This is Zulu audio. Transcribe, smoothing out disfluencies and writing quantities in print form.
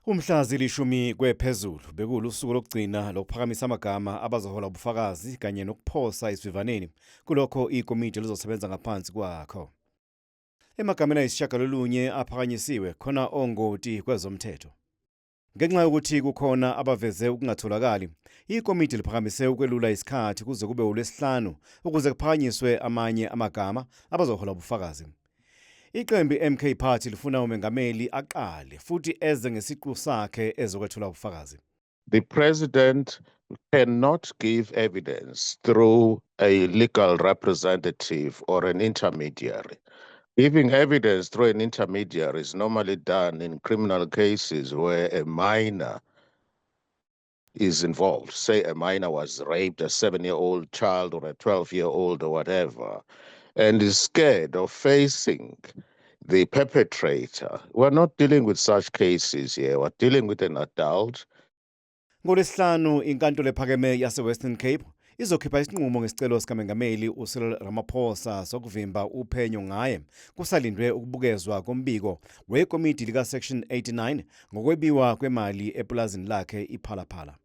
Umhla zilishumi kwephezulu bekulusuku lokugcina lokuphakamisa amagama abazohola ubufakazi kanye nokuphosa isivivaneni kulokho ikomiti lizosebenza ngaphansi kwakho. Emagameni ayisishiyagalolunye aphakanyisiwe khona ongoti kwezomthetho. Ngenxa yokuthi kukhona abaveze ukungatholakali, ikomiti liphakamise ukwelula isikhathi kuze kube uLwesihlanu ukuze kuphakanyiswe amanye amagama abazohola ubufakazi. Iqembu i-MK Party lifuna umengameli aqale futhi eze ngesiqu sakhe ezokwethula ubufakazi. The president cannot give evidence through a legal representative or an intermediary. Giving evidence through an intermediary is normally done in criminal cases where a minor is involved. Say a minor was raped, a 7-year-old child or a 12-year-old or whatever, and is scared of facing the perpetrator. We're not dealing with such cases here. We're dealing with an adult. NgoLwesihlanu inkantolo ephakeme yase-Western Cape izokhipha isinqumo ngesicelo sikaMengameli uCyril Ramaphosa sokuvimba uphenyo ngaye kusalindwe ukubukezwa kombiko wekomiti lika-Section 89 ngokwebiwa kwemali epulazini lakhe iPhala Phala.